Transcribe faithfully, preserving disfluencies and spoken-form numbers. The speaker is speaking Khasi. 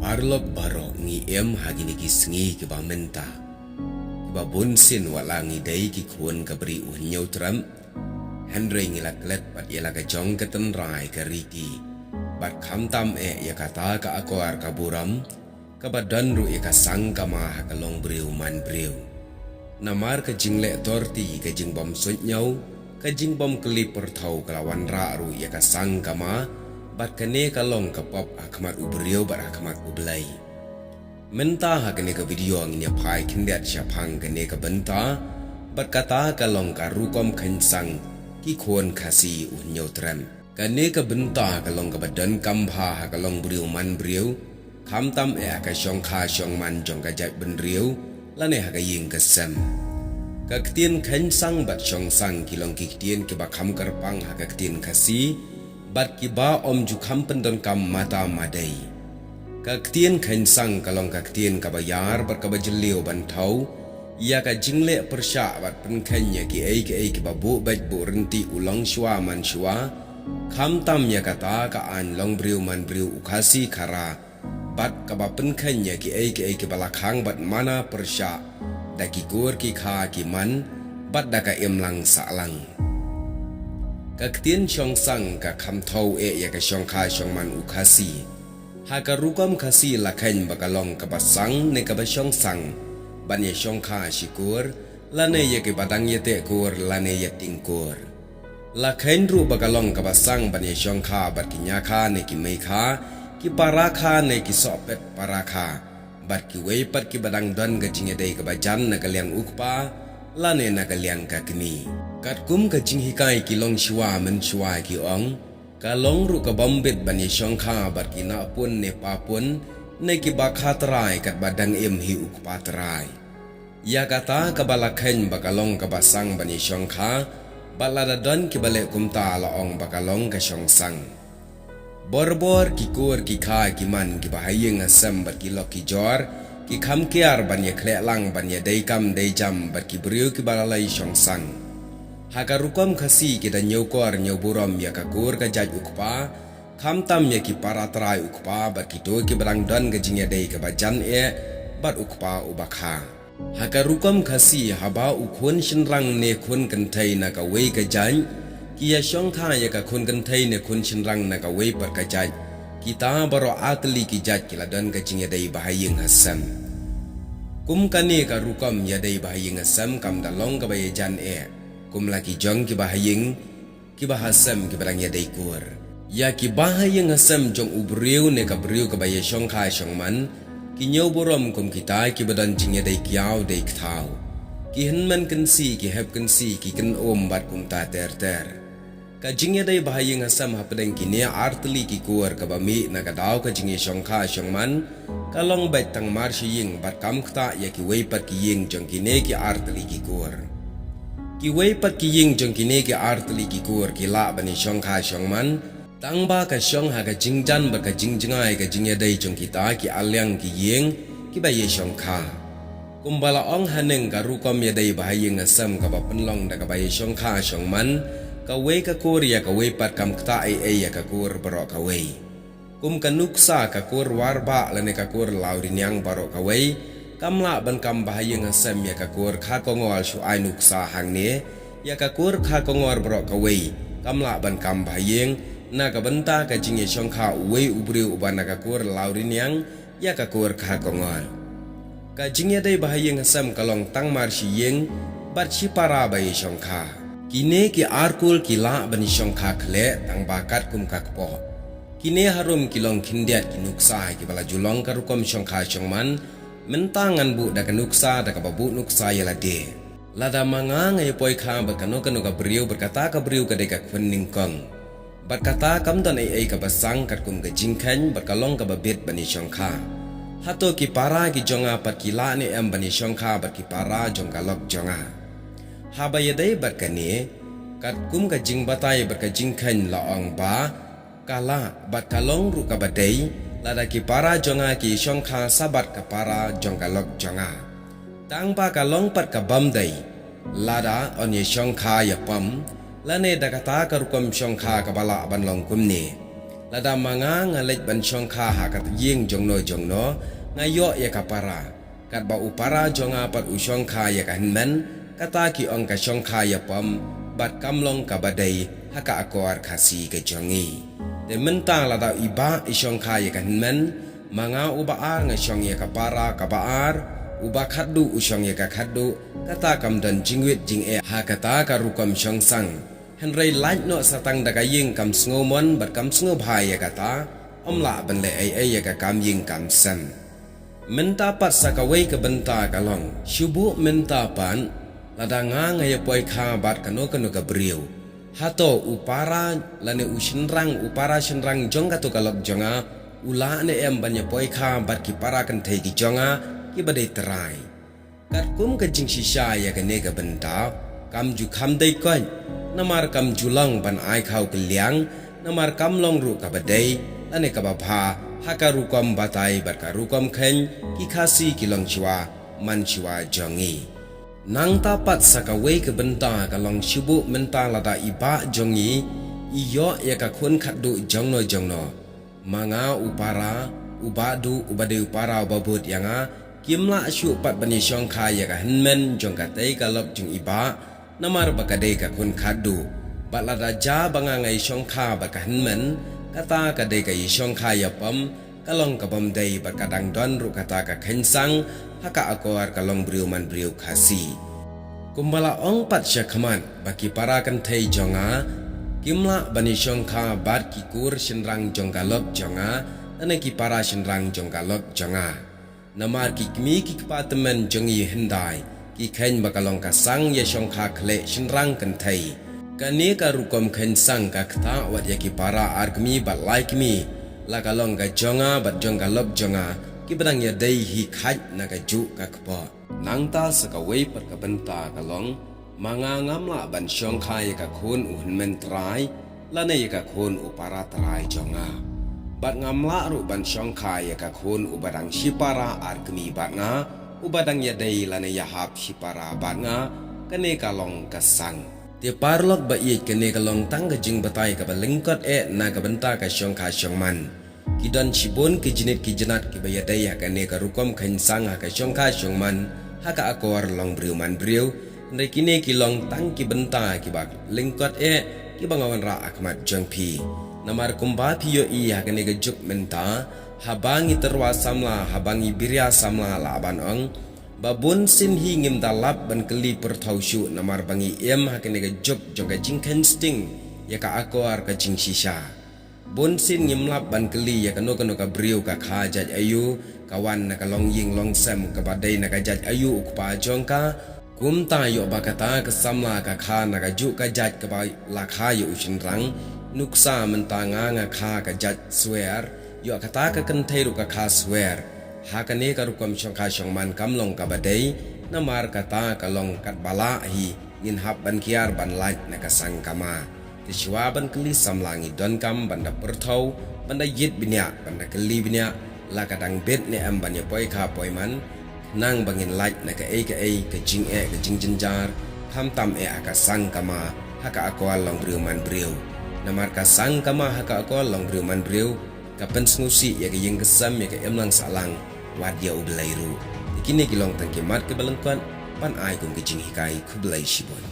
Paralok baroh, ngi im ha kine ki sngi kiba mynta, kiba bun sien wat la ngi dei ki khun ka Bri U Hynñiewtrep, hynrei ngi la klet pat ïa la ka jong ka tynrai ka riti, bad khamtam eh ïa kata ka akor ka burom kaba don ruh ïa ka sang kama ha ka longbriew manbriew. Namar ka jingleh torti, ka jingbym suidñiew, ka jingbym kylli pyrthew ka la wanrah ruh ïa ka sang kama, bad kane ka long ka pop ha khmat u briew bad ha khmat U Blei. Mynta ha kane ka video ngin ïa phai khyndiat shaphang kane ka bynta, bad kata ka long ka rukom kheiñ sang ki khun Khasi U Hynñiewtrep. Kane ka bynta ka long kaba donkam bha ha ka longbriew manbriew, khamtam eh ha ka shongkha shongman jong ka jaitbynriew lane ha ka ïing ka sem. Ka ktien kheiñ sang bad shong sang ki long ki ktien kiba kham kyrpang ha ka ktien Khasi, bad kiba ym ju kham pyndonkam mata madei. Ka ktien kheiñ sang ka long ka ktien kaba ïar bad kaba jylliew ban thew ïa ka jingleh pyrshah bad pynkheiñ ïa kiei kiei kiba buh beit buh ryntih u longshuwa manshuwa, khamtam ïa kata ka aiñ longbriew manbriew u Khasi Khara, bad kaba pynkheiñ ïa kiei kiei kiba la khang bad mana pyrshah da ki kur ki kha ki man, bad da ka imlang sahlang. Ka ktien shong sang ka kham thew eh ïa ka shongkha shongman u Khasi. Ha ka rukom Khasi la kheiñ ba ka long kaba sang ne kaba shong sang ban ïa shongkha shi kur, lane ïa kiba dang ïateh kur lane ïa tieng kur. La kheiñ ruh ba ka long kaba sang ban ïa shongkha bad ki ñiakha ne ki meikha, ki parakha ne ki sohpet parakha, bad kiwei pat kiba dang don ka jingïadei kaba jan na ka liang u kpa lane na ka liang ka kmie. Katkum ka jinghikai ki longshuwa mynshuwa ki ong, ka long ruh kabym bit ban ïa shongkha bad ki nahpun ne papun ne kiba kha trai katba dang im hi u kpa trai. Ïa kata kaba la kheiñ ba ka long kaba sang ban ïa shongkha, bad lada don kiba leh kumta la ong ba ka long ka shong sang. Borbor ki kur ki kha ki man kiba ha ïing ha sem bad ki lok ki jor, ki kham kiar ban ïa khleh lang ban ïa dei kam dei jam bad ki briew kiba la leit shong sang. Ha ka rukom Khasi ki da ñiewkor ñiewburom ïa ka kur ka jait u kpa, khamtam ïa ki para trai u kpa bad kito kiba dang don ka jingïadei kaba jan eh bad u kpa uba kha. Ha ka rukom Khasi haba u khun shynrang ne khun kynthei na kawei ka jait ki ïa shongkha ïa ka khun kynthei ne khun shynrang na kawei pat ka jait, kita baroh artylli ki jait ki la don ka jingïadei ba ha ïing ha sem. Kum kane ka rukom ïadei ba ha ïing ha sem kam da long kaba ïa jan eh kum la ki jong kiba ha ïing kiba ha sem kiba dang ïadei kur. Ïa kiba ha ïing ha sem jong u briew ne ka briew kaba ïa shongkha shongman, ki ñiewburom kum kita kiba don jingïadei kiaw dei kthaw, ki hynmen kynsi, ki hep kynsi, ki kynum bad kumta ter ter. Ka jingïadei ba ha ïing ha sem hapdeng kine artylli ki kur kaba mih na ka daw ka jingïa shongkha shongman, ka long beit tang mar shi ïing bad kam ktah ïa kiwei pat ki ïing jong kine ki artylli ki kur. Kiwei pat ki ïing jong kine ki artylli ki kur ki lah ban ïa shongkha shongman, tang ba ka shong ha ka jingjan bad ka jingjngai ka jingïadei jong kita ki arliang ki ïing kiba ïa shongkha. Kumba la ong haneng ka rukom ïadei ba ha ïing ha sem kaba pynlong da kaba ïa shongkha shongman, kawei ka kur ïa kawei pat kam ktah ei ei ïa ka kur baroh kawei. Kum ka nuksa ka kur Warbah lane ka kur Lawriniang baroh kawei, kam lah ban kam ba ha ïing ha sem ïa ka kur Kha Kongor shu ai nuksa hangne, ïa ka kur Kha Kongor baroh kawei, kam lah ban kam ba ha ïing, na ka bynta ka jingïa shongkha uwei u briew uba na ka kur Lawriniang, ïa ka kur Kha Kongor. Ka jingïadei ba ha ïing ha sem ka long tang mar shi ïing, bad shi para ba ïa shongkha. Kine ki arkul ki lah ban ïa shongkha khleh tang ba katkum ka kpoh. Kine harum ki long khyndiat ki nuksa kiba la ju long ka rukom shongkha shongman, mynta ngan buh da ka nuksa da kaba buh nuksa ïa lade. Lada ma nga nga ïa poi kha bad kano kano ka briew bad kata ka briew ka dei ka khun nyngkong. Bad kata kam don ei ei kaba sang katkum ka jingkheiñ bad ka long kaba bit ban ïa shongkha. Hato ki para ki jong nga pat ki lah ne em ban ïa shongkha bad ki para jong ka lok jong nga. Haba ïadei bad kane, katkum ka jingbatai bad ka jingkheiñ la ong ba, ka lah, bad ka long ruh kaba dei, lada ki para jong nga ki shongkha sa bad ka para jong ka lok jong nga. Tang ba ka long pat kabym dei, lada yn ïa shongkha ïa pom, lane da kata ka rukom shongkha kaba lah ban long kumne. Lada ma nga nga leit ban shongkha ha ka ïing jongno jongno, nga ïoh ïa ka para, katba u para jong nga pat u shongkha ïa ka hynmen, kata ki ong ka shongkha ïa pom, bad kam long kaba dei ha ka akor Khasi ka jong ngi. Te mynta lada i bah i shongkha ïa ka hynmen, ma nga uba ar nga shong ïa ka para kaba ar, uba khatduh u shong ïa ka khatduh, kata kam don jingwit jingeh ha kata ka rukom shongsang. Hynrei lait noh sa tang da ka ïing kam sngewmon bad kam sngewbha ïa kata, ym lah ban leh ei ei ïa ka kam ïing kam sem. Mynta pat sa kawei ka bynta ka long, shu buh mynta pat, lada nga nga ïa poi kha bad kano kano ka briew, hato u para lane u shynrang, u para shynrang jong kato ka lok jong nga u lah ne em ban ïa poi kha bad ki para kynthei ki jong nga kiba dei trai? Katkum ka jingshisha ïa kane ka bynta, kam ju kham dei koit, namar kam ju long ban ai khaw kylliang, namar kam long ruh kaba dei lane kaba bha ha ka rukom batai bad ka rukom kheiñ ki Khasi ki longshuwa manshuwa jong ngi. Nangta pat sa kawei ka bynta ka long, shu buh mynta lada i bah jong ngi i ïoh ïa ka khun khatduh jongno jongno, ma nga u para, u bah duh uba dei u para uba bud ïa nga, kim lah shuh pat ban ïa shongkha ïa ka hynmen jong katei ka lok jong i bah, namar ba ka dei ka khun khatduh. Bad lada ja ba nga nga ïa shongkha bad ka hynmen, kata ka dei ka ïa shongkha ïa pom, ka long ka bym dei bad ka dang don ruh kata ka kheiñ sang ha ka akor ka longbriew manbriew Khasi. Kumba la ong pat sha khmat, ba ki para kynthei jong nga kim lah ban ïa shongkha bad ki kur shynrang jong ka lok jong nga, lane ki para shynrang jong ka lok jong nga. Namar ki kmie ki kpa tymmen jong ngi hyndai ki kheiñ ba ka long ka sang ïa shongkha khleh shynrang kynthei. Kane ka rukom kheiñ sang ka ktah wat ïa ki para ar kmie bad lai kmie, la ka long ka jong nga bad jong ka lok jong nga, kiba dang ïadei hi khait na kajuh ka kpoh. Nangta sa kawei pat ka bynta ka long, ma nga ngam lah ban shongkha ïa ka khun u hynmen trai, lane ïa ka khun u para trai jong nga. Bad ngam lah ruh ban shongkha ïa ka khun uba dang shipara ar kmie bad nga, uba dang ïadei lane ïahap shipara bad nga, kane ka long ka sang. Te paralok ba ïeit, kane ka long tang ka jingbatai kaba lyngkot eh na ka bynta ka shongkha shongman. Ki don shibun ki jnit ki jnat kiba ïadei ha kane ka rukom kheiñ sang ha ka shongkha shongman, ha ka akor longbriew manbriew. Hynrei kine ki long tang ki bynta kiba lyngkot eh, kiba nga wanrah ha khmat jong phi. Namar kumba phi ïohi ha kane ka juk mynta, haba ngi tyrwa samla, haba ngi biria samla lah ban ong, ba bun sien hi ngim da lap ban kylli pyrthaw shuh namar ba ngi im ha kane ka juk jong ka jingkheiñ sting ïa ka akor ka jingshisha. Bun sien ngim lap ban kylli ïa kano kano ka briew ka kha jait aïu, ka wan na ka longïing longsem kaba dei na ka jait aïu u kpa jong ka. Kumta ïoh ba kata ka samla ka kha na kajuh ka jait kaba la kha ïa u shynrang. Nuksa mynta nga nga kha ka jait swer, ïoh kata ka kynthei ruh ka kha swer. Ha kane ka rukom shongkha shongman kam long kaba dei, namar kata ka long katba lah hi ngin hap ban kiar ban lait na ka sang kama. Te shuwa ban kylli samla ngi donkam ban da pyrthaw, ban da ïit bniah, ban da kylli bniah, la ka dang bit ne em ban ïa poi kha poi man, khnang ba ngin lait na kaei kaei ka jingeh ka jingjynjar, khamtam eh ha ka sang kama, ha ka akor longbriew manbriew. Namar ka sang kama ha ka akor longbriew manbriew ka pynsngewsih ïa ka ïing ka sem, ïa ka imlang sahlang, wat ïa U Blei ruh. Te kine ki long tang ki mat kiba lyngkot ban ai kum ka jinghikai. Khublei shibun.